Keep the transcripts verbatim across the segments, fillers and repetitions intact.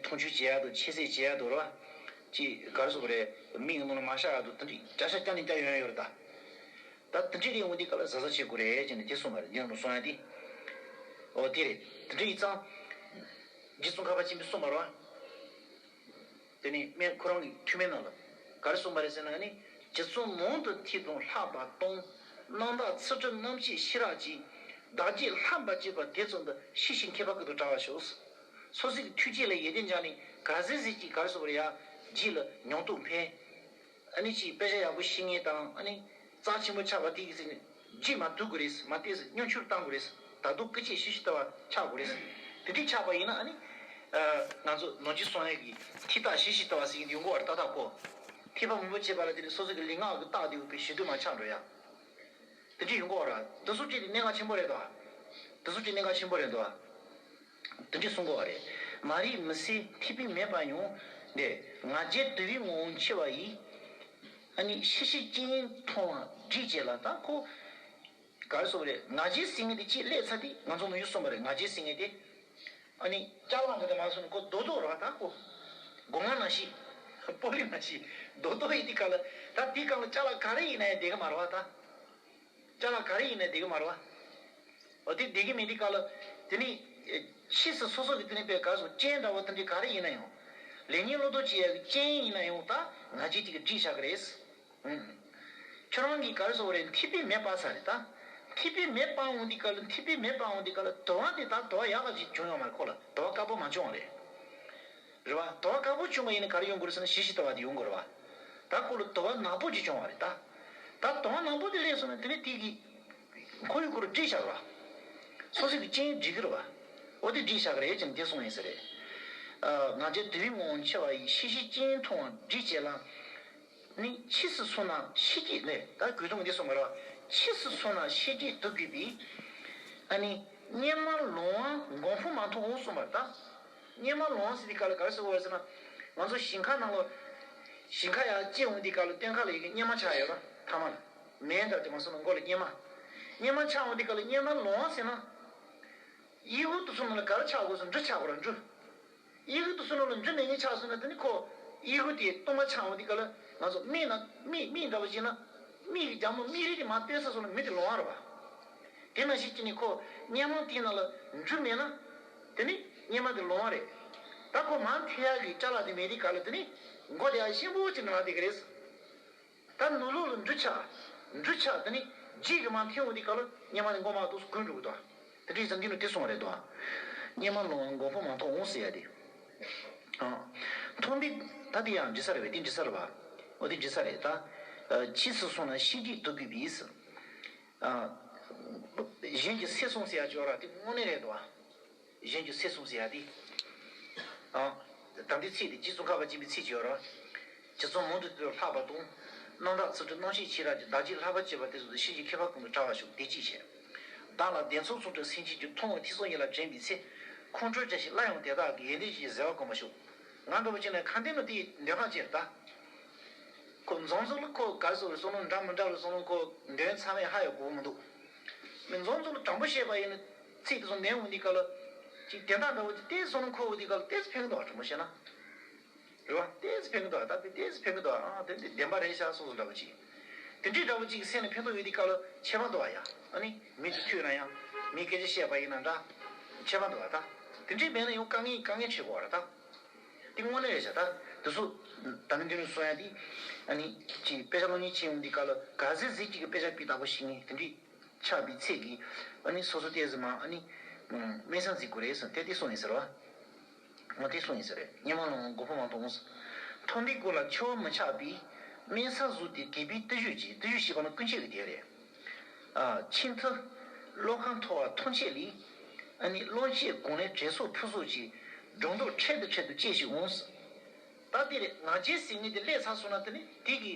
འཐུང་ཆུ་བྱེད་ཡག་དང་ཆེ་ཟས་བྱེད་ཡག་དང་ར། ཅིག་ག་རེ་ཟེར་དགོས་རེད། མིག་གི་ནང་ལ་མ་ཤར་ཡག་དང་དེ་འདྲའི་བརྒྱ་ཆ་བརྒྱ་ནས་བརྒྱ་ཡོང་ཡ་ཡོད་རེད་ད། ད་དེ་འདྲའི་རིགས་འོང་དུས་སྐབས་ལ་གཟབ་གཟབ་བྱེད་དགོས་རེད་ཅེས་ནས་དེ་གསུངས་པ་རེད། འདི་ནང་ལ་གསུང་ཡ་དེ། ཨོ་དེ་རེད། དེ་འདྲ་ཡིན་ཙང་། རྗེ་ཙོང་ཁ་པ་ཆེན་པོས་གསུངས་པ་རེད་བ། དེ་ནས་སྨན་ཁོ་རང་གི་ཐུགས་སྨོན་ནང་ལ་ག་རེ་གསུངས་པ་རེད་ཟེར་ན་ནི། རྗེ་བཙུན་མང་དུ་ཐོས་དང་ལྷག་པ་དང་། རྣམ་དག་ཚུལ་ཁྲིམས་རྣམ་དཔྱོད་ཤེས་རབ་ཀྱིས། བདག་རྒྱུད་ལྷམ་པ་གཅོད་པ་དེ་ཙམ་དུ། ཤེས་ཤིང་མཁས་པ་ཀུན་ཏུ་གྲགས་པར་ཤོག། སོ་སོའི་ཐུགས་རྗེ་ལ་ཡིད་བརྟན་བྱས་ནས་ག་ཚོད་ཟིག་ཅིག་ག་རེ་ཟེར་དགོས་རེད་ཡ། རྗེས་ལ་ཉམས་རྟོགས་འཕེལ། ཨ་ནི་ཅིག་དཔེ་ཆ་ཡག་པོ་ཤེས་མཁན་དང་ཨ་ནི། རྩ་ཆེན་པོ་ཆགས་པ་དེ་གི་ཚེ་ནི་རྗེས་མ་དུག་དགོས་རེད། མ་བལྟས་སུ་སྙོམས་འཇུག་བཏང་དགོས་རེད། ད་དུང་སྐུ་གཅིག་ཤེས་ཤེས་ལྟ་བ་ཆགས་དགོས་རེད། དེ་འདྲའི་ཆགས་པ་ཡིན་ན་ཨ་ནི། ང་ཚོ་ནང་ཆོས་གསུང་ཡས་ཀྱི་ཐིག་རྟགས་ཤེས་ཤེས་ལྟ་བ་ཟེར་གྱི་ཡོང་གི་བར་ཏག་ཏག་གོ། ཐེག་པ་མང་པོ་བྱས་པ་ལ་དེ་ནི་སོ་སོ་གི་ལུས་ངག་གི་རྟགས་དེ་ཡོད་པའི་ཞི་དུལ་མ་ཆགས་འགྲོ་ཡ། དེ་འདྲའི་ཡོང་གི་བར་དེ་ཚོ་བཅས་དེ་གནད་འགག་ཆེན་པོ་རེད་དོ། དེ་ཚོ་བཅས་གནད་འགག་ཆེན་པོ་རེད་དོ། དེ་འདྲའི་གསུང་གི་བ་རེད། མ་རིག་མི་སེར་ཐེག་པའི་མེད་པ་ཡང་། འདི་ང་རྒྱལ་དུལ་བའི་ངོ་བོ་འཆི་བ་ཡིས། ཨ་ནི་ཤེས་བྱའི་སྤྱན་མཐོང་བ་སྒྲིབ་བྱེད་ལ། ད་ཁོ། ག་རེ་ཟེར་དགོས་རེད། ང་རྒྱལ་ཟེར་མཁན་དེ་ཅིག་སླེབས་ཚར་དུས་ང་ཚོ་མི་ཡུལ་གསུངས་པ་རེད། ང་རྒྱལ་ཟེར་མཁན་དེ། ཨ་ནི་ཅ་ལག་འདི་དང་མ་སོང་ནས་ཁོ་རྡོག་རྡོག་རེད་བ། ད་ཁོ་སྒོ་ང་ནང་བཞིན་སྤོ་ལོ་ནང་བཞིན་རྡོག་རྡོག་ཡིན་དུས་སྐབས་ལ། ད་དེའི་སྒང་ལ་ཅ་ལག་ག་རེ་ཡིན་ན་ཡང་བསྡད་གི་མ་རེད་བ་ད། ཅ་ལག་ག་རེ་ཡིན་ན་བསྡད་གི་མ་རེད་བ། འོ་དེ་བསྡད་གི་མེད་དུས་སྐབས་ལ། དེ་ནི་ཕྱིས་སུ་སོ་སོ་གི་དེ་ནི་དཔེ་ག་རེ་ཟེར། སྤྱན་འདྲ་བོ་དེ་འདྲའི་ག་རེ་ཡིན་ན་ཡང་། ལེགས་ཉེས་བླང་དོར་བྱེད་ཡག་གི་སྤྱན་ཡིན་ན་ཡང་ད་ང་རྒྱལ་དེ་གིས་སྒྲིབ་བཞག་གི་རེད། ཨང་། ཁྱོད་རང་གིས་ག་རེ་ཟེར་དགོས་རེད། ཐེག་པའི་མེ་སྤར་ཚར་རེད་ད། ཐེག་པའི་མེ་སྤར་འོང་དུས་སྐབས་ལ། ཐེག་པའི་མེ་སྤར་འོང་དུས་སྐབས་ལ་དུ་བ་དེ་ད་དུ་བ་ཡག་ག་ཅིག་བྱུང་ཡོད་མ་རེད། ཁོ་ལ་དུ་བ་དཀར་པོ་མ་བྱུང་བ་རེད། རེད་བ། དུ་བ་དཀར་པོ་བྱུང་བ་ཡིན་ན་ག་རེ་ཡོང་དགོས་རེད་ཟེར་ན་ཞི་ཞི་ལྟ་བ་དེ་ཡོང་དགོས་རེད་བ། ད་ཁོ་ལ་དུ་བ་ནག་པོ་ཅིག་བྱུང་བ་རེད་ད། ད་དུ་བ་ནག་པོ་དེ་སླེབས་སོང་ན་དེ་ནི་དེ་གི་ཁོ་ཡི་ཁོ་རུ་སྒྲིབ་བཞག་རེད་བ། སོ་སོ་གི་སྤྱན་སྒྲིབ་གི་རེད་བ། འོ་དེ་སྒྲིབ་བཞག་གི་རེད་ཅེས་དེ་གསུངས་ཡིན་ས་རེད། ཨ། ང་རྒྱལ་དུལ་བའི་ངོ་བོ་འཆི་བ་ཡིས། ཤེས་བྱའི་སྤྱན་མཐོང་བ་སྒྲིབ་བྱེད་ལ། ནི་ཕྱིས་སུ་སོང་ན་ཤེས་བྱའི་ལས། ད་གོས་ཐུང་འདི་གསུངས་པ་རེད་བ། ཕྱིས་སུ་སོང་ན་ཤེས་བྱའི་དུག་གིས་སྦིས། ཨ་ནི་གཉེར་མ་ལོང་བ་མགོ་འཕང་མ་མཐོང་ངོ་གསུངས་པ་རེད་ད། གཉེར་མ་ལོང་བ་ཟེར་དུས་སྐབས་ལ་ག་རེ་ཟེར་དགོས་རེད་ཟེར་ན། ང་ཚོ་ཞིང་ཁ་ནང་ལ། ཞིང་ཁ་ཡར་སྐྱེལ་འོང་དུས་སྐབས་ལ་སྟོན་ཁ་ལ་ཡི་གེ་གཉེར་མ་ཆགས་ཡོད་ར། ཐ་མ་ལ། མེ་འདྲ་དེ་མ་སོང་ན་མགོ་ལ་གཉེར་མ། གཉེར་མ་ཆགས་འོང་དུས་སྐབས་ལ་གཉེར་མ་ལོང་བ་ཟེར་ན། གཡས་གཡོན་དུ་སོང་ན་ལ་ག་རེ་ཆགས་དགོས་ཟེར། འབྲུ་ཆགས་དགོས་ར། འབྲུ། གཡས་གཡོན་དུ་སོང་ན་ལ་འབྲུ་མེད་མཁན་ཆགས་སོང་ན་དེ་ནི་ཁོ། གཡས་གཡོན་དེ་གཏོར་མ་ཆགས་འོང་དུས་སྐབས་ལ་ང་ཚོ་མིག་ན་མིག་མིག་འདྲ་བོ་བྱས་ན། མིག་གི་རྒྱ་མོ་མིག་རིལ་དེ་མར་གཏད་ས་སོང་ན་མི་དེ་ལོང་བ་རེད་བ། དེ་ནང་བཞིན་གྱི་ནི་ཁོ་གཉེར་མ་དེའི་ནང་ལ་འབྲུ་མེད་ན། དེ་ནི་གཉེར་མ་དེ་ལོང་བ་རེད། ད་ཁོ་མར་འཐེན་ཡག་གི་ཅ་ལག་དེ་མེད་དུས་སྐབས་ལ་དེ་ནི་མགོ་དེ་ཡར་ཤན་པོ་ཅིག་ནང་ལ་བསྡད་ཀྱི་རེད། ད་ནུབ་ལོགས་ལ་འབྲུ་ཆགས། འབྲུ་ཆགས་དེ་ནི་རྗེས་ཀྱི་མར་འཐེན་འོང་དུས་སྐབས་ལ་གཉེར་མ་དེ་མགོ་མར་ཏོག་ཙམ་གུག་འགྲོ་གི་འདུག་དེ་འདྲའི་ཙམ་འདི་ནི་དེ་གསུངས་པ་རེད་དོ། གཉེར་མ་ལོང་བ་མགོ་འཕང་མ་མཐོང་ངོ་ཟེར་ཡ་དེ། ཨ། མཐོང་པའི། ད་དེ་ཡང་འདྲི་ས་རེད་པས། དེ་འདྲི་ས་རེད་པ། འོ་དེ་འདྲི་ས་རེད་ད། ཨ། ཕྱིས་སུ་སོང་ན་ཤེས་བྱའི་དུག་གིས་སྦིས། ཨ། གཞན་གྱི་སེམས་སོང་ཟེར་ཡ་ཅིག་ཡོད་ར། དེ་དངོས་གནས་རེད་དོ། གཞན་གྱི་སེམས་སོང་ཟེར་ཡ་དེ། ཨ། ད་འདི་ཚིག་དེ་རྗེ་ཙོང་ཁ་པ་ཆེན་པོའི་ཚིག་ཅིག་ཡོད་ར། རྗེ་བཙུན་མང་དུ་ཐོས་ལྷག་པ་དང་། རྣམ་དག་ཚུལ་ཁྲིམས་རྣམ་དཔྱོད་ཤེས་རབ་ཀྱིས། བདག་རྒྱུད་ལྷག་པར་སྤྱད་པ་དེ་ཚོ་ཤེས་བྱའི་མཁས་པ་ཀུན་ཏུ་གྲགས་པར་ཤོག། དེ་ཅིའི་ཕྱིར། བདག་ལ་གདེང་ཚོད་ཚུལ་ཁྲིམས་སེམས་བསྐྱེད་ཀྱི། མཐོང་བ་ཐོས་བསམ་ཡིད་ལ་དྲན་པའི་ཚེ། ཁོང་ཁྲོ་བྱ་ཞིང་སླར་ཡང་དེ་དག་གི། ཡོན་ཏན་ཅན་གྱི་ཟེ་བ་གོམས་པར་ཤོག། ང་འདྲ་བོ་ཅིག་ནི་ཁ་འདོན་ནི་དེའི་འདོད་པ་ཅིག་རེད་ད། ཁོ་འཛོམས་འཛོམས་ལ་ཁོ་ག་རེ་ཟེར་དགོས་རེད། བསམ་བློ་འདྲ་མི་འདྲ་བའི་བསམ་བློ་ཁོ་འདོན་ཚར་བས་ཧ་ཡང་གོ་གི་མི་འདུག། མི་འཛོམས་འཛོམས་ལ་དྲང་པོ་བཤད་པ་ཡིན་ན། ཚིག་དེ་ཚོ་འདོན་འོང་དུས་སྐབས་ལ། ཅིག་དེ་འདྲ་འདྲ་བོ་ཅིག་ཏོག་ཙམ་བསམ་བློ་འཁོར་འོང་དུས་སྐབས་ལ་ཏོག་ཙམ་ཕན་གི་འདུག་བ། དྲང་པོ་བཤད་ན། རེད་བ། ཏོག་ཙམ་ཕན་གི་འདུག་བ། ད་དཔེ་ཏོག་ཙམ་ཕན་གི་འདུག་བ། ཨ། དེ་འདི་བདེན་པ་རེད་ཤག་སོགས་སུ་འདྲ་བོ་ཅིག། དེ་འདྲའི་འདྲ་བོ་ཅིག་གི་སེམས་ལ་ཕན་ཐོགས་ཡོད་དུས་སྐབས་ལ་ཁྱད་པར་འདུག་བ་ཡ། ཨ་ནི་མི་དེ་ཐོས་ན་ཡང་། མིའི་སྐད་ཆ་བཤད་པ་ཡིན་ན་འདྲ། ཁྱད་པར་འདུག་བ་ད། དེ་འདྲའི་མེད་ན་ཡང་དཀའ་ངལ་དཀའ་ངལ་འཕྲད་དགོས་བ་རེད་ད། དེ་དངོས་གནས་རེད་ཤག་ད། དེ་ཚོ་ད་ནི་འདི་ནས་གསུང་ཡ་དེ། ཨ་ནི་ཅིག་དཔེ་ཆ་སློབ་གཉེར་བྱེད་ཡོང་དུས་སྐབས་ལ་ག་ཚོད་ཟིག་ཅིག་གི་དཔེ་ཆ་སྤུས་དག་པོ་ཤེས་མཁན་དེ་འདྲའི་ཆགས་པའི་ཚད་ཀྱིས། ཨ་ནི་སོ་སོ་ཏོག་ཙམ་མར་ཨ་ནི་དམན་ས་འཛིན་དགོས་རེད་ཟེར་དེ་དེ་གསུངས་ཡིན་ཟེར་བ། འོ་དེ་གསུངས་ཡིན་ཟེར་རེད། གཉེར་མ་ལོང་བ་མགོ་འཕང་མ་མཐོང་ཟེར། མཐོང་བའི་སྐོར་ལ་འཆི་བ་མི་ཆགས་པའི། དམན་ས་བཟུང་སྟེ་གུས་པས་བརྟུལ་ཞུགས་ཀྱིས། བརྟུལ་ཞུགས་ཞེས་པ་ནི་ཀུན་སྤྱོད་ཀྱི་དེ་རེད། ཨ། ཆེས་མཐོའི་བློ་ཁ་མཐོ་བ་ཐམས་ཅད་ལས། ཨ་ནི་བློ་སྐྱེད་གང་ལེགས་དྲན་གསོ་ཕུན་ཚོགས་ཀྱི། སྒྲོ་འདོགས་འཕྲལ་དུ་འཕྲལ་དུ་སྐྱེ་ཞིག་འོང་ཟེར། ད་དེ་རེད། ང་རྒྱལ་ཟེར་མཁན་དེ་སླེབས་ཚར་སོང་ན་དེ་ནི་དེ་གི།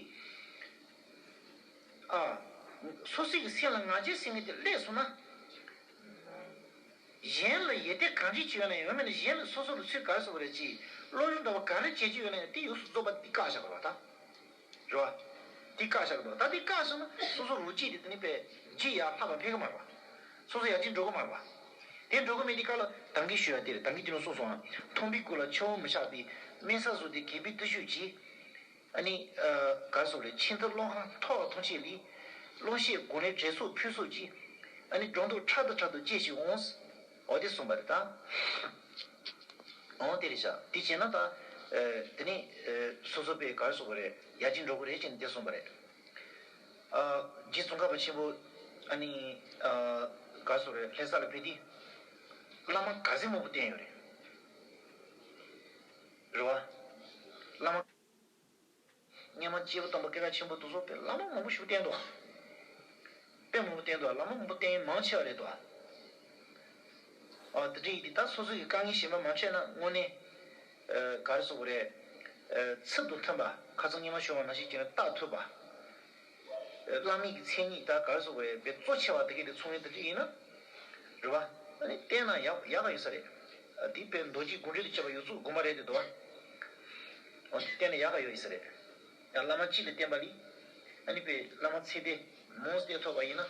ཨ། སོ་སོའི་གི་སེམས་ལ་ང་རྒྱལ་ཟེར་མཁན་དེ་སླེབས་སོང་ན། གཞན་ལ་ཡིད་བརྟན་གང་འདྲ་ཅིག་ཡོད་ན་ཡང་། ཡང་མིན་ན་གཞན་ལ་སོ་སོ་ལ་ཚུལ་ག་རེ་བཟོ་དགོས་རེད་ཅེས་བློ་སྦྱོང་འདྲ་བ་ག་རེ་བྱེད་ཀྱི་ཡོད་ན་ཡང་། དེ་ཡོངས་སུ་རྫོགས་པ་འདི་བཀག་བཞག་དགོས་རེད་བ་ད། རེད་བ། འདི་བཀག་བཞག་དགོས་རེད། ད་འདི་བཀག་སོང་ན་སོ་སོ་རང་རྒྱུད་དེ་དེ་ནི་དཔེ་རྒྱུད་ཡར་ལྷག་པ་འཕེལ་གི་མ་རེད་བ། སོ་སོ་ཡར་རྒྱས་འགྲོ་གི་མ་རེད་བ། དེ་འགྲོ་གི་མེད་དུས་སྐབས་ལ། དང་གི་ཞུ་ཡ་དེ་རེད། དང་གི་དེ་ནས་གསུངས་སོང་ཨ། མཐོན་པོའི་སྐུ་ལ་ཆུ་བོ་མི་ཆགས་པའི། དམན་ས་བཟོས་ཏེ་རྒས་པའི་བརྟུལ་ཞུགས་ཀྱིས། ཨ་ནི། གར་སོགས་རེད། ཆེས་མཐོའི་སློབ་ཁང་མཐོ་བ་མཐོང་ཆེད་ལས། སློབ་བཤད་དགུང་ལས་གྲལ་ཚུགས་ཕུལ་ཚུགས་ཀྱིས། ཨ་ནི་སྒྲོ་འདོགས་ཕྲག་ཏུ་ཕྲག་ཏུ་བཅད་ཅིང་འོང་། འོ་དེ་གསུངས་པ་རེད་ད། འོ་དེ་རེད་ཤག་དེ་བྱས་ན་ད། དེ་ནས། སོ་སོ་པའི་གར་སོགས་རེད། ཡར་རྒྱས་འགྲོ་གི་རེད་ཅེས་ནས་དེ་གསུངས་པ་རེད། རྗེ་ཙོང་ཁ་པ་ཆེན་པོ། ཨ་ནི། ག་སོགས་རེད། ལྷ་ས་ལ་ཕེབས་དུས། བླ་མ་ག་ཚོད་མང་པོ་བསྟེན་ཡོད་རེད། རེད་བ། བླ་མ། སྔོན་མ་སྐྱེས་བུ་དམ་པ་སྐལ་བ་ཆེན་པོ་དེ་ཚོ་དཔེ་བླ་མ་མང་པོ་ཞིག་བསྟེན་འདུག་དཔེ་མང་པོ་བསྟེན་འདུག་བླ་མ་མང་པོ་བསྟེན་མང་ཆེ་བ་རེད་འདུག་ཨ་དེ་འདྲ་ཡིན་དུས་ད་སོ་སོ་གི་དཀའ་ངལ་གཞན་པ་མ་འཕྲད་ན་དངོས་གནས། ག་རེ་ཟེར་དགོས་རེད། ཚུལ་དང་མཐུན་པ། ཁ་སང་སྔོན་མ་ཞུས་པ་ནང་བཞིན་བྱས་ན་རྟགས་ཐུབ་པ། བླ་མའི་གི་མཚན་ཉིད་ད་ག་རེ་ཟེར་དགོས་རེད། དཔེ་གཙོ་ཆེ་བ་དེ་གས་དེ་ཚང་བའི་དེ་འདྲ་ཡིན་ན། རེད་བ། ཨ་ནི་བསྟེན་ན་ཡག་ཡག་ག་ཡོད་ས་རེད། དེ་དཔེ་རྡོ་རྗེ་དགོངས་འགྲེལ་དུ་བྱས་པ་ཡོངས་རྫོགས་དགོངས་པ་རེད་དེ་འདུག་བ། འོ་དེ་བསྟེན་ན་ཡག་ག་ཡོད་ཡིན་ས་རེད། ཡང་བླ་མ་གཅིག་ལ་བསྟེན་པ་ལས། ཨ་ནི་དཔེ་བླ་མ་ཚེ་འདས་མང་སྟེ་ཐོབ་པ་ཡིན་ན།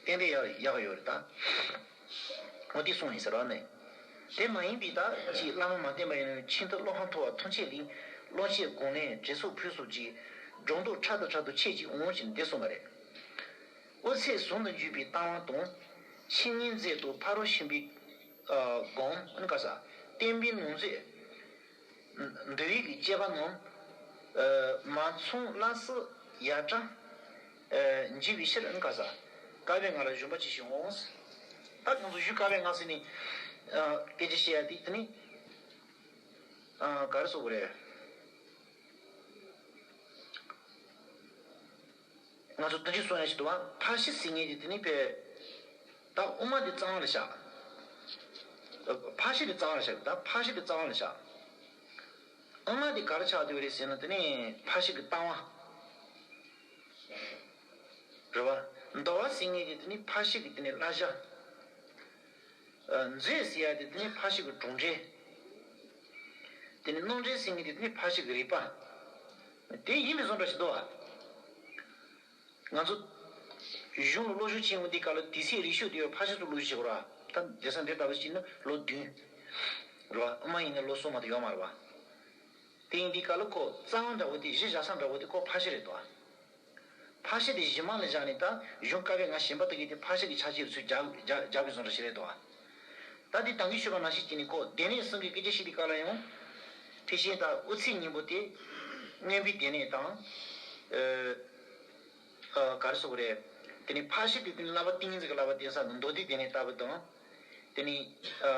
ཏན་ཏན་ཡག་ཡག་ཡོད་རེད་ད། འོ་དེ་གསུངས་ཡིན་ཟེར་བ་ནས། དེ་མ་ཡིན་པའི་ད་ཅིག་བླ་མ་མ་བསྟེན་པ་ཡིན་ན་ཆེས་མཐོའི་སློབ་ཁང་མཐོ་བ་མཐོང་ཆེད་ལས། སློབ་བཤད་དགུང་ལས་གྲལ་ཚུགས་ཕུལ་ཚུགས་ཀྱིས། སྒྲོ་འདོགས་ཕྲག་ཏུ་ཕྲག་ཏུ་བཅད་ཅིང་འོང་ཞེས་དེ་གསུངས་པ་རེད། དབུ་ཚད་ཟུང་དུ་འཇུག་པའི་ལྟ་བ་དང་། ཕྱི་ཉིན་མཛད་དུ་ཕ་རོལ་ཕྱིན་པའི་སྒོམ་ཨ་ནི་ག་ས། བསྟན་པའི་ནང་མཛོད། འདུལ་བའི་གི་དཔྱད་པ་རྣམས། མ་ཚང་སླར་གསོ་ཡར་དྲག་འཇུག་པའི་ཕྱིར་ཨ་ནི་ག་ས། དཀའ་བས་ང་ལ་ཞུམ་པ་ཅི་ཞིག་འོང་། ད་ང་ཚོ་གཞུག་དཀའ་བས་ང་ཟེར་ནས། སྐད་ཆ་བཤད་ཡ་དེ་དེ་ནི། ག་རེ་ཟེར་དགོས་རེད། ང་ཚོ་དོན་གཅིག་གསུང་ཡ་ཞིག་འདུག་བ། ཕར་ཕྱི་ཟེར་མཁན་དེ་དེ་ནི་དཔེ། ད་དབུ་མ་དེ་རྩ་བ་ལ་བཞག་ཕར་ཕྱི་དེ་རྩ་བ་ལ་བཞག་ད་ཕར་ཕྱི་དེ་རྩ་བ་ལ་བཞག་དབུ་མ་དེ་ག་རེ་ཆགས་བསྡད་རེད་ཟེར་ན་དེ་ནི་ཕར་ཕྱི་གི་ལྟ་བ། རེད་བ། འདུལ་བ་ཟེར་མཁན་དེ་དེ་ནི་ཕར་ཕྱི་གི་དེ་ནི་བསླབ་བྱ། མཛོད་ཟེར་ཡ་དེ་དེ་ནི་ཕར་ཕྱི་གི་གྲུབ་འབྲས། དེ་ནི་རྣམ་འགྲེལ་ཟེར་མཁན་དེ་དེ་ནི་ཕར་ཕྱི་གི་རིགས་པ། དེ་ཡིན་པའི་བཟོ་འདྲ་ཞིག་འདུག་བ། ང་ཚོ་གཞུང་ལ་སློབ་སྦྱོང་བྱེད་འོང་དུས་སྐབས་ལ་དུས་ཚོད་རེ་ཤོད་དེ་ཡོད་ཕར་ཕྱི་ཚུར་སློབ་སྦྱོང་བྱེད་དགོས་ར། ད་སྡེ་ཚན་འདི་ལྟ་བུ་ཞིག་ནི་ལོ་བདུན། རེད་བ། ཨ་མ་ཡིན་ན་ལོ་གསུམ་མ་གཏོགས་ཡོད་མ་རེད་བ། དེ་ཡིན་དུས་སྐབས་ལ་ཁོ་རྩ་བ་འདྲ་བོ་དེ་གཞི་བཞག་ས་འདྲ་བོ་དེ་ཁོ་ཕར་ཕྱི་རེད་དོ། ཕར་ཕྱི་དེ་གཞི་མ་ལ་བཞག་ནས་ད་གཞུང་བཀའ་པོད་ལྔ་གཞན་པ་དག་གིས་དེ་ཕར་ཕྱི་གི་ཆ་ཤས་ཚུར་རྒྱག་རྒྱག་རྒྱག་པའི་བཟོ་འདྲ་ཞིག་རེད་དོ། ད་དེ་དང་གི་ཞུས་པ་ནང་བཞིན་བྱས་ནས་ཁོ་སྡེ་སྣོད་གསུམ་གྱི་སྐད་ཆ་བཤད་དུས་སྐབས་ལ་ཡང་། དེ་བཞིན་ད་དབུ་ཚད་སྙིང་པོ་དེ། མངོན་པའི་སྡེ་སྣོད་དང་། ཨ་ག་རེ་ཟེར་དགོས་རེད། དེ་ནས་ཕར་ཕྱི་དེ་དེ་ནས་བསླབ་པ་ཏིང་ངེ་འཛིན་གྱི་བསླབ་པ་བསྟན་ས་གི་མདོ་སྡེའི་སྡེ་སྣོད་ལྟ་བུ་དང་། དེ་ནས་ཨ་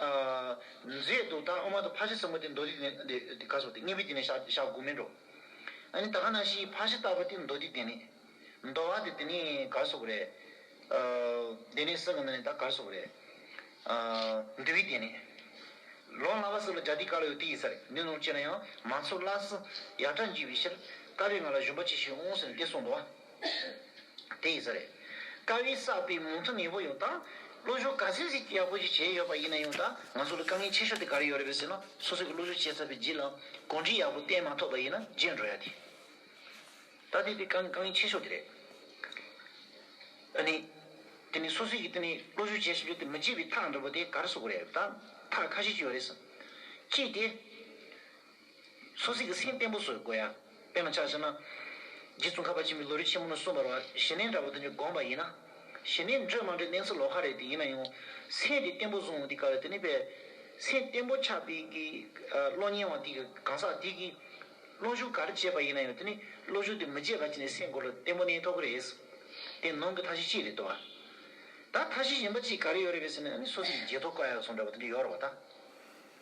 ཨ་མཛོད་དུ་ད་དབུ་མ་དང་ཕར་ཕྱི་གསུམ་པོ་དེ་མདོ་སྡེའི་སྡེ་སྣོད་དེ་ག་རེ་ཟེར་དེ་མངོན་པའི་སྡེ་སྣོད་བཞག་བཞག་དགོས་མིན་འགྲོ། ཨ་ནི་ད་ག་ནང་བཞིན་ཕར་ཕྱི་ལྟ་བུ་དེ་མདོ་སྡེའི་སྡེ་སྣོད། འདུལ་བ་དེ་དེ་ནས་ག་རེ་ཟེར་དགོས་རེད། ཨ་སྡེ་སྣོད་གསུམ་གྱི་ནང་ནས་ད་ག་རེ་ཟེར་དགོས་རེད། ཨ་འདུལ་བའི་སྡེ་སྣོད། ལུང་བསླབ་པ་སོགས་ལ་སྦྱར་དུས་སྐབས་ལ་ཡང་དེ་ཡིན་ས་རེད། འདི་ནང་བྱས་ན་ཡང་མ་ཚོགས་སླར་གསོ་ཡར་དྲག་འཇུག་པའི་ཕྱིར་དཀའ་བས་ང་ལ་ཞུམ་པ་ཅི་ཞིག་འོང་ཟེར་ནས་དེ་གསུངས་འདུག་བ། དེ་ཡིན་ས་རེད། དཀའ་བས་བསགས་པའི་མུ་མཐུད་ནད་པོ་ཡང་དང་། སློབ་སྦྱོང་ག་ཚོད་ཅིག་ཡག་པོ་ཞིག་བྱས་ཡོད་པ་ཡིན་ན་ཡང་ད་ང་ཚོ་ལ་དཀའ་ངལ་ཆེ་ཤོས་དེ་ག་རེ་ཡོད་རེད་པས་ཟེར་ན། སོ་སོ་གི་སློབ་སྦྱོང་བྱས་ཚར་བའི་རྗེས་ལ་གོམས་འདྲིས་ཡག་པོ་བསྟེན་མ་ཐུབ་པ་ཡིན་ན་རྗེས་འགྲོ་ཡ་དེ། ད་དེ་དེ་དཀའ་དཀའ་ངལ་ཆེ་ཤོས་དེ་རེད། ཨ་ནི། དེ་ནི་སོ་སོའི་གི་དེ་ནི་སློབ་སྦྱོང་བྱེད་ཤེས་རྒྱུ་དེ་མི་བྱེད་པའི་ཐབས་འདྲ་པོ་དེ་ག་རེ་ཟེར་དགོས་རེད་ད། ཐབས་ཁ་ཤས་ཅིག་ཡོད་རེད་ཟེར། གཅིག་དེ། སོ་སོའི་གི་སེམས་བརྟན་པོ་བཟོ་དགོས་ཡ། དཔེར་ན་ཆ་བཞག་ན། རྗེ་ཙོང་ཁ་པ་ཆེན་པོའི་ལམ་རིམ་ཆེན་མོ་ནང་གསུངས་པ་རེད་བ། ཞི་གནས་འདྲ་པོ་དེ་ཚོ་བསྒོམས་པ་ཡིན་ན། ཞི་གནས་འགྲིག་མ་འགྲིག་གནས་ཚུལ་ལོགས་ཀ་རེད་དེ་ཡིན་ན་ཡང་། སེམས་དེ་བརྟན་པོ་བཟུང་འོང་དུས་སྐབས་ལ་དེ་ནི་དཔེ། སེམས་བརྟན་པོ་ཆགས་པའི་གི། སློབ་གཉེར་བ་དེ་གི་གང་ཟག་དེ་གི། སློབ་སྦྱོང་ག་རེ་བྱས་པ་ཡིན་ན་ཡང་དེ་ནི་སློབ་སྦྱོང་དེ་མི་བརྗེད་པ་བྱས་ནས་སེམས་ཁོ་ལ་བརྟན་པོ་གནས་ཐུབ་ཀྱི་རེད། དེ་ནང་གི་ཐབས་ཤེས་གཅིག་རེད་དོ། ད་ཐབས་ཤེས་གཞན་པ་གཅིག་ག་རེ་ཡོད་རེད་པས་ཟེར་ན་ནི་སོ་སོའི་བརྗེད་ཐོ་བཀག་ཡག་སོགས་འདྲ་པོ་དེ་འདྲ་ཡོད་རེད་བ་ད།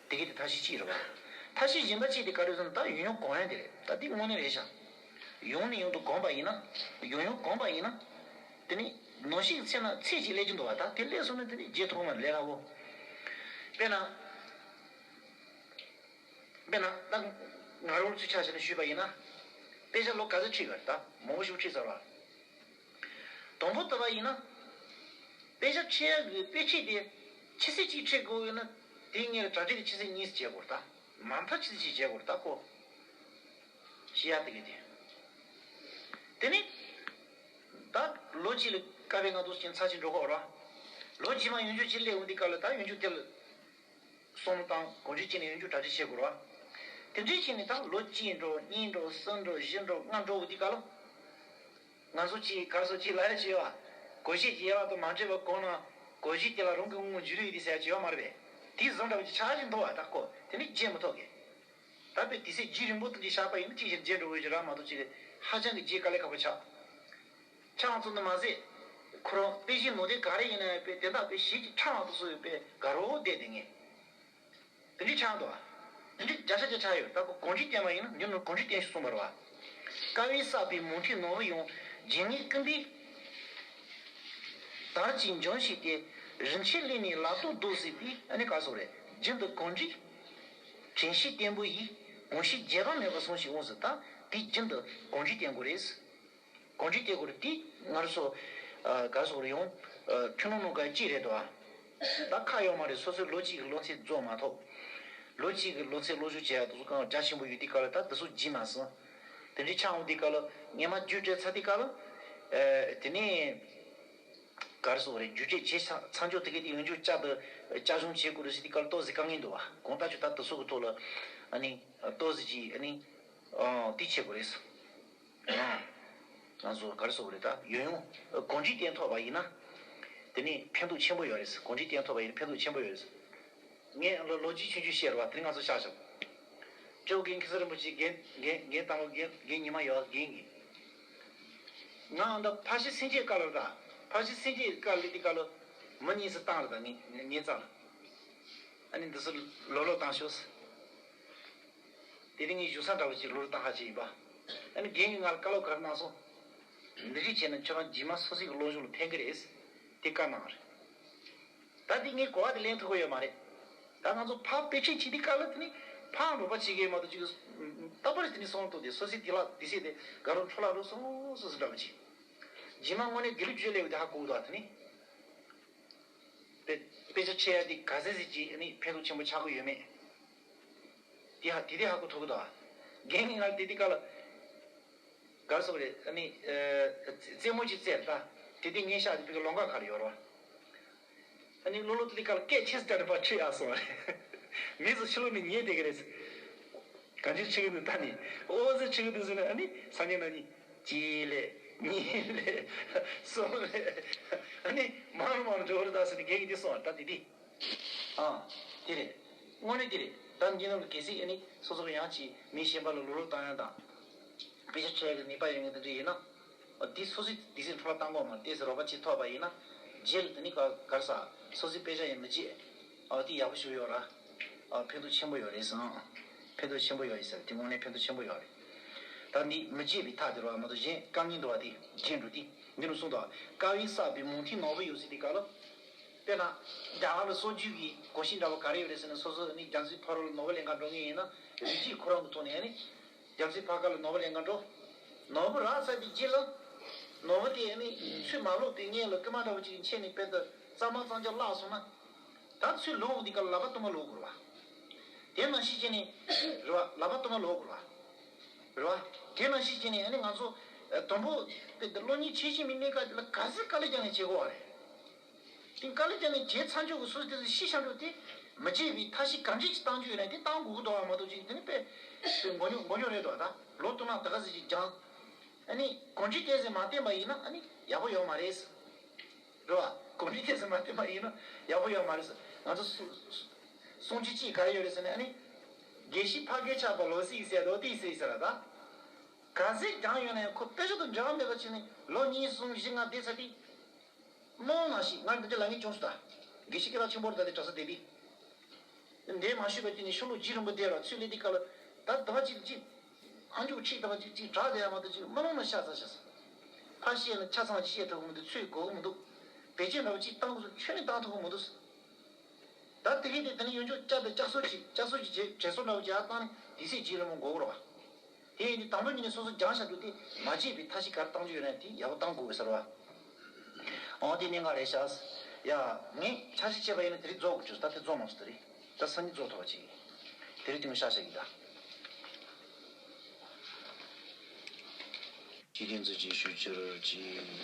དེ་གི་དེ་ཐབས་ཤེས་གཅིག་རེད་བ། ཐབས་ཤེས་གཞན་པ་གཅིག་དེ་ག་རེ་ཟེར་ན་ད་ཡང་ཡང་སྒོམ་ཡག་དེ་རེད། ད་དེ་དངོས་གནས་རེད་ཤག་ཡང་ནས་ཡང་དུ་སྒོམ་པ་ཡིན་ན། ཡང་ཡང་སྒོམ་པ་ཡིན་ན། དེ་ནི་ནང་བཞིན་ཚེ་ན་ཚེ་གཅིག་སླེབས་ཀྱི་འདུག་བ། ད་དེ་སླེབས་སོང་ན་དེ་ནི་བརྗེད་ཐུབ་མ་ལས་སླ་བོ། དཔེར་ན། དཔེར་ན་ད་ང་རང་ཚོའི་ཆ་བཞག་ནས་ཞུས་པ་ཡིན་ན། དཔེ་ཆ་ལོ་ག་ཚོད་ཁྲིད་ཡོད་རེད། ད་མང་པོ་ཞིག་ཁྲིད་ཚར་བ། དང་པོ་ལྟ་བ་ཡིན་ན། དཔེ་ཆ་ཁྲིད་ཡག་གི་དཔེ་ཁྲིད་དེ་ཆུ་ཚོད་གཅིག་ཁྲིད་དགོས་ཡོད་ན། དེའི་སྔོན་ལ་གྲ་སྒྲིག་གི་ཆུ་ཚོད་གཉིས་བྱེད་དགོས་རེད་ད། མ་མཐའ་ཆུ་ཚོད་གཅིག་བྱེད་དགོས་རེད་ད་ཁོ། ཤེས་ཡག་དེ་གི་དེ། དེ་ནི། ད་ལོ་གཅིག་ལ་དཀའ་བའི་ང་དུ་ཅན་ཚ་ཅིག་འགྲོ་གི་ཡོད་རེད། ལོ་རྗེས་མ་ཡང་བསྐྱར་གཅིག་སླེབས་འོང་དུས་སྐབས་ལ་ད་ཡང་བསྐྱར་དེ་ལ། གསུམ་དང་གོམས་འདྲིས་བྱས་ནས་ཡོང་རྒྱུ་གྲ་སྒྲིག་བྱེད་དགོས་རེད་བ། དེ་འདྲའི་བྱས་ནས་ད་ལོ་གཅིག་འགྲོ། གཉིས་འགྲོ། གསུམ་འགྲོ། བཞི་འགྲོ། ལྔ་འགྲོ་འོ་དེ་ག་ལ། ང་ཚོ་གཅིག་གར་སོ་གཅིག་ལ་ཡ་བྱེད་བ། གོ་ཤེས་ཀྱི་ཡ་ལ་དུ་མ་འདྲེས་པ་གོ་ན། གོ་ཤེས་ཀྱི་ལ་རང་གི་དངུལ་འཇུ་རེ་ཡོད་དེ་ཟེར་ཡ་བྱེད་བ་མ་རེད་པས། དེ་བཟོ་འདྲ་བ་ཅིག་ཆགས་བཞིན་འདུག་བ། ད་ཁོ་དེ་ནི་བརྗེད་མི་ཐུབ་གི། ད་དཔེ་དེ་ཚེ་རྒྱུན་རིང་པོ་དུ་འདི་བཞག་པ་ཡིན་ན་གཅིག་བཞིན་བརྗེད་འགྲོ་གི་རེད་ར་མ་གཏོགས་གཅིག་ཧ་ཅང་གི་བརྗེད་དཀའ་ལས་ཁག་པོ་ཆགས། ཆགས་ཚུལ་འདི་མ་ཟད། ཁོ་རང་དཔེ་གཞི་ནོར་དེ་ག་རེ་ཡིན་ན་ཡང་དཔེ་དེ་དག་དཔེ་གཞི་གི་ཁྲག་ལ་དུ་སོ་ཡོད་པས་དགའ་རོགས་བསྡད་དེ་ངས། དེ་འདྲའི་ཆགས་འདུག་ཨ། དེ་འདྲའི་བརྒྱ་ཆ་བརྒྱ་ཆགས་ཡོད། ད་ཁོ་གོམས་འདྲིས་བསྟན་པ་ཡིན་ན་འདི་ནི་གོམས་འདྲིས་བསྟན་ཞིག་གསུངས་པ་རེད་བ། དཀའ་བས་བསགས་པའི་མུ་མཐུད་ནོར་བུ་ཡང་། རྒྱུ་དངོས་ཀུན་པས། དར་གྱིས་འབྱུང་ཞིང་སྟེ། རིན་ཆེན་ལས་ནི་ལག་ཏུ་བདོ་སྲིད་པས། ཨ་ནི་ག་སོགས་རེད། རྒྱུན་དུ་གོམས་འདྲིས། དྲན་ཤེས་བརྟན་པོ་ཡིས། ངོ་ཤེས་བརྗེད་པ་མེད་པར་སྲུང་ཞིང་འོང་ཟེར། ད་དེ་རྒྱུན་དུ་གོམས་འདྲིས་བསྟན་དགོས་རེད། གོམས་འདྲིས་བསྟན་དགོས་རེད། དེ་ང་རང་ཚོ་ག་སོགས་རེད་ཡོང་ཁྱོད་ནང་ནང་ག་ཅི་རེད་དོ། ད་ཁ་ཡོད་མ་རེད། སོ་སོའི་ལོ་གཅིག་གི་ལོ་ཚད་རྫོགས་མ་ཐུབ། ལོ་གཅིག་གི་ལོ་ཚད་སློབ་སྦྱོང་བྱེད་ཡ་དེ་ཚོ་གང་རྒྱ་ཆེན་པོ་ཡོད་དུས་སྐབས་ལ་ད་དེ་ཚོ་བགྱིས་མ་སོང་། དེ་འདྲའི་ཆགས་འོང་དུས་སྐབས་ལ་ངས་མ་བརྒྱུད་སྤྲད་ཚར་དུས་སྐབས་ལ། དེ་ནས། ག་རེ་ཟེར་དགོས་རེད། བསྒྱུར་བཅོས་བྱས་ཚར་ཚར་འཇོག་དེ་གའི་དེ་ཡོང་རྒྱུ་བསྐྱར་དུ་བསྐྱར་སྦྱོང་བྱེད་དགོས་རེད་ཟེར་དུས་སྐབས་ལ་ཏོག་ཙམ་དཀའ་ངལ་འདུག་བ། གང་ལྟར་ཆོག་ད་དེ་ཚོ་གི་ཐོག་ལ་ཨ་ནི་ཏོག་ཙམ་ཅིག་ཨ་ནི་ཨང་དེ་བྱེད་དགོས་རེད། ཨང་ང་ཚོ་ག་རེ་ཟེར་དགོས་རེད། ད་ཡོང་ཡོང་གོམས་འདྲིས་བསྟན་ཐུབ་པ་ཡིན་ན་དེ་ནི་ཕན་ཐོགས་ཆེན་པོ་ཡོད་རེད། གོམས་འདྲིས་བསྟན་ཐུབ་པ་ཡིན་ན་ཕན་ཐོགས་ཆེན་པོ་ཡོད་རེད། ངས་ལོ་ལོ་རྒྱུས་ཆུང་ཆུང་བཤད་རོགས། དེ་རིང་ང་ཚོ་ཤག་ཤག་ཇོ་རྒན་ཁི་སི་རིན་པོ་ཆེ་རྒན་རྒན་རྒན་དང་པོ་རྒན་རྒན་ཉི་མ་ཡོད་རྒན་གྱིས། ང་འདི་ཕ་ཤི་སེང་གེ་བཀའ་སློབ་དང་ཕ་ཤི་སེང་གེ་བཀའ་སློབ་དེ་བཀའ་སློབ་མི་གཉིས་སུ་བཏང་རེད། ད་ངས་ངས་རྩ་ལ་ཨ་ནི་འདི་སུ་ལོ་ལོ་བཏང་ཤོག་དེ་རིང་ངས་བཞུགས་ས་འདྲ་བོ་ཅིག་ལོ་ལོ་བཏང་ཧ་ཅིག་ཡིན་པ། ཨ་ནི་རྒན་གྱིས་ང་ལ་བཀའ་སློབ་ག་རེ་གནང་སོང་། འདི་རིགས་བྱས་ན་ཁྱོད་རང་རྗེས་མ་སོ་སོའི་གི་སློབ་སྦྱོང་ལ་ཕན་གི་རེད། དེ་བཀའ་གནང་བ་རེད། ད་འདི་ངས་གོ་བ་དེ་ལེན་ཐུབ་ཀྱི་ཡོད་མ་རེད། ད་ང་ཚོ་ཕར་དཔེ་ཁྲིད་བྱེད་དུས་སྐབས་ལ་དེ་ནི་ཕར་འགྲོ་པ་བྱེད་ཀྱི་མ་གཏོགས་ཅིག་རྟག་པར་དེ་ནི་སོང་དུ་དེ་སོ་སོའི་དེ་ལ་དེ་སྲིད་དེ་དགའ་རབ་འཕྲོ་བརླག་འགྲོ་སོང་སོ་སོ་འདྲ་བ་ཅིག་རྗེས་མ་དངོས་གནས་དགེ་ལུགས་བརྗོད་ལས་དེ་ཧ་གོ་གི་འདུག་དེ་ནི། དཔེ་དཔེ་ཆ་ཁྲིད་ཡ་དེ་ག་ཚད་ཟིག་ཅིག་ནི་ཕན་ཐོགས་ཆེན་པོ་ཆགས་ཀྱི་ཡོད་མེད། དེ་ཧ་དེ་དེ་ཧ་གོ་ཐུབ་ཀྱི་འདུག་རྒན་ངས་ང་དེ་དེ་ག་ལ། གར་སོང་རེད། ཨ་ནི། རྩེད་མོ་ཅིག་རྩེད་ད། དེ་དེ་ངའི་ཤག་དེ་བི་ག་ལོང་ག་ཁ་ལ་ཡོད་རོ། ཨ་ནི་ལོ་ལོ་དེ་དེ་ག་ལ་སྐད་ཆེ་སུ་དྲག་པ་ཁྲིད་ཡག་སོང་རེད། མི་ཚོ་ཕྱི་ལོགས་ནས་ཉན་བསྡད་ཀྱི་རེད། གང་ཅི་ཁྲིད་ཀྱི་འདུག་ད་ནི་ཨོ་ཙི་ཁྲིད་ཀྱི་འདུག་ཟེར་ནས་ཨ་ནི་སང་ཉིན་གནངས་ཉིན་གཅིག་ལས་གཉིས་ལས་གསུམ་ལས། ཨ་ནི་མང་རུ་མང་རུ་འགྲོ་གི་རེད་ད་ཟེར་ནས་རྒན་གྱིས་དེ་གསུངས་པ་ད་དེ་དེ། ཨང་། དེ་རེད། དངོས་གནས་དེ་རེད། ད་འདི་ནང་གི་གལ་སྲིད་ཨ་ནི་སོ་སོ་གི་ཡང་ཅིག་མི་གཞན་པ་ལ་ལོ་ལོ་བཏང་ཡ་དང་། དཔེ་ཆ་ཁྲིད་ཡ་གི་ནུས་པ་ཡོད་མཁན་དེ་འདྲ་ཡིན་ན། ཨ་དེ་སོ་སོའི་དེ་སྲིད་འཕྲོ་བརླག་བཏང་དགོས་མ་རེད། དེ་སྲིད་རོགས་པ་ཅིག་ཐོབ་པ་ཡིན་ན། རྗེས་ལ་དེ་ནི་ག་གར་ས་སོ་སོའི་དཔེ་ཆ་ཡང་མི་བརྗེད། ཨ་དེ་ཡག་པོ་ཞིག་ཡོད་ར། ཨ་ཕན་ཐོགས་ཆེན་པོ་ཡོད་རེད་ཟེར། ཨ་ཕན་ཐོགས་ཆེན་པོ་ཡོད་རེད་ཟེར། དེ་དངོས་གནས་ཕན་ཐོགས་ཆེན་པོ་ཡོད་རེད། ད་འདི་མི་བརྗེད་པའི་མཐའ་དེ་རེད་བ། མ་གཏོགས་གཞན་དཀའ་ངལ་འདུག་བ། དེ་རྗེས་འགྲོ་དེ་འདི་རུ་གསུངས་འདུག་དཀའ་བས་བསགས་པའི་མུ་མཐུད་ནོར་བུ་ཡོད་ཟེར་དུས་སྐབས་ལ། དཔེར་ན། རྒྱ་གར་ལ་སྲོལ་རྒྱུན་གྱི་གོམས་གཤིས་འདྲ་བོ་ག་རེ་ཡོད་རེད་ཟེར་ན། སོ་སོ་ནི་རྒྱ་མཚོའི་ཕ་རོལ་ལ་ནོར་བུ་ལེན་གར་འགྲོ་མཁན་ཡིན་ན། རིགས་རྒྱུད་ཁོ་རང་གི་ཐོག་ནས་ནི། རྒྱ་མཚོའི་ཕར་ཁ་ལ་ནོར་བུ་ལེན་གར་འགྲོ། ནོར་བུ་རག་ཚར་བའི་རྗེས་ལ། ནོར་བུ་དེ་ནི་ཚུར་མ་ལོག་པའི་སྔོན་ལ་རྐུན་མ་འདྲ་བོ་ཅིག་གིས་འཕྱད་ནས་དཔེར་ན་གཙང་མ་གཙང་རྐྱང་བརླགས་སོང་ན། ད་ཚུར་ལོག་འོང་དུས་སྐབས་ལ་ལག་པ་གཏུམ་མ་ལོག་དགོས་རེད་བ། དེ་ནང་བཞིན་བྱས་ནས་རེད་བ། ལག་པ་གཏུམ་མ་ལོག་དགོས་རེད་བ། རེད་བ། དེ་ནང་བཞིན་བྱས་ནས་ཨ་ནི་ང་ཚོ་དང་པོ་དེ་སློབ་གཉེར་བྱེད་བཞིན་པའི་གནས་སྐབས་དེ་ལ་ག་ཚོད་དཀའ་ལས་རྒྱག་ནས་བྱེད་དགོས་བ་རེད། དེ་དཀའ་ལས་བརྒྱབ་ནས་བྱས་ཚར་འཇོག་གི་སོ་སོ་དེ་ཚོ་ཤི་ཤ་འགྲོ་དེ་མི་བརྗེད་པའི་ཐབས་ཤེས་གང་ཅི་ཅིག་བཏང་རྒྱུ་ཡོད་ན་དེ་བཏང་དགོས་ཀྱི་འདུག་བ། མ་གཏོགས་ཅིག་དེ་ནི་དཔེ་དཔེ་མགོ་རྙོག་མགོ་རྙོག་རེད་འདུག་ད་ལོ་སྟོང་ན་ད་ག་ཟེ་ཅིག་སྦྱང་། ཨ་ནི་གོམས་འདྲིས་ཏོག་ཙམ་མ་བསྟེན་པ་ཡིན་ན་ཨ་ནི་ཡག་པོ་ཡོད་མ་རེད། རེད་བ། གོམས་འདྲིས་ཏོག་ཙམ་མ་བསྟེན་པ་ཡིན་ན་ཡག་པོ་ཡོད་མ་རེད། ང་ཚོ་སུ་སུ་གསུང་རྒྱུ་ཅིག་ག་རེ་ཡོད་རེད་ཟེར་ན། ཨ་ནི་དགེ་བཤེས་ཕ་རྒོད་ཆགས་པ་ལོ་སི་ཟེར་ལོ་ཏི་ཟེར་ཟེར་ལ་ད། ག་ཚོད་སྦྱངས་ཡོད་ན་ཡང་ཁོ་དཔེ་ཆ་དང་འབྲེལ་བ་མེད་པ་བྱས་ནས་ལོ་གཉིས་གསུམ་བཞི་ལྔ་བསྡད་ཚར་དུས། རྨོངས་ནང་བཞིན་ང་འདི་འདྲ་ལབ་མཁན་བྱུང་སོང་ད། དགེ་བཤེས་སྐད་གྲགས་ཆེན་པོ་རེད། ད་དེ་གྲྭ་ས་བསྡད་དུས། འདས་མ་ཞུས་པ་ཅིག་ནས་ཤོ་ལོ་རྒྱུས་རིང་པོ་བསྡད་ལ་ཚུར་སླེབས་དུས་སྐབས་ལ་ད་ཟླ་བ་གཅིག་གཅིག་ཨ་མཆོག་ཁྲིད་ཟླ་བ་གཅིག་གཅིག་དྲག་བསྡད་ཡ་མ་གཏོགས་ཅིག་རྨོངས་ནང་ཤ་ཚ་ཤ་ཚ། ཕར་བཤད་ན་ཆ་ཚང་ཅིག་བཤད་ཐུབ་ཀྱི་མི་འདུག་ཚུར་གོ་གི་མི་འདུག་བེད་སྤྱོད་འདྲ་བོ་ཅིག་བཏང་དགོས་སོ་ཁྱོན་ནས་བཏང་ཐུབ་ཀྱི་མི་འདུག་ད་དེ་གས་དེ་དེ་ནས་ཡོང་ཆོག་བསྐྱར་དུ་བསྐྱར་གསོ་ཅིག་བསྐྱར་གསོ་ཅིག་བྱས་དྲན་གསོ་འདྲ་བོ་ཅིག་ཨ་བཏང་ནས་དེ་ཚེ་རྗེས་ལ་མོ་འགོར་གི་རེད་བ། དེ་ཡིན་དུས་དང་པོ་ཉིད་ནས་སོ་སོ་སྦྱངས་བཞག་རྒྱུ་དེ་མ་བརྗེད་པའི་ཐབས་ཤེས་ག་རེ་བཏང་རྒྱུ་ཡོད་ན་དེ་ཡག་པོ་བཏང་དགོས་ཟེར་བ། འོ་དེ་གནད་འགག་རེད་ཤག་ཡ། ངས་འཆར་གཞི་བྱས་པ་ཡིན་ན་དེ་རིང་རྫོགས་དགོས་བྱུང་། ད་དེ་རྫོགས་མ་སོང་། དེ་རིང་ད་སང་ཉིན་རྫོགས་ཐུབ་པ་བྱེད་ཀྱི། དེ་རིང་དེ་ངས་བཤད་བཞག་གི་ད། ཁྱེད་ཀྱིས་མཛད་ཅིང་ཞུ་ཕྱིར་གྱིས།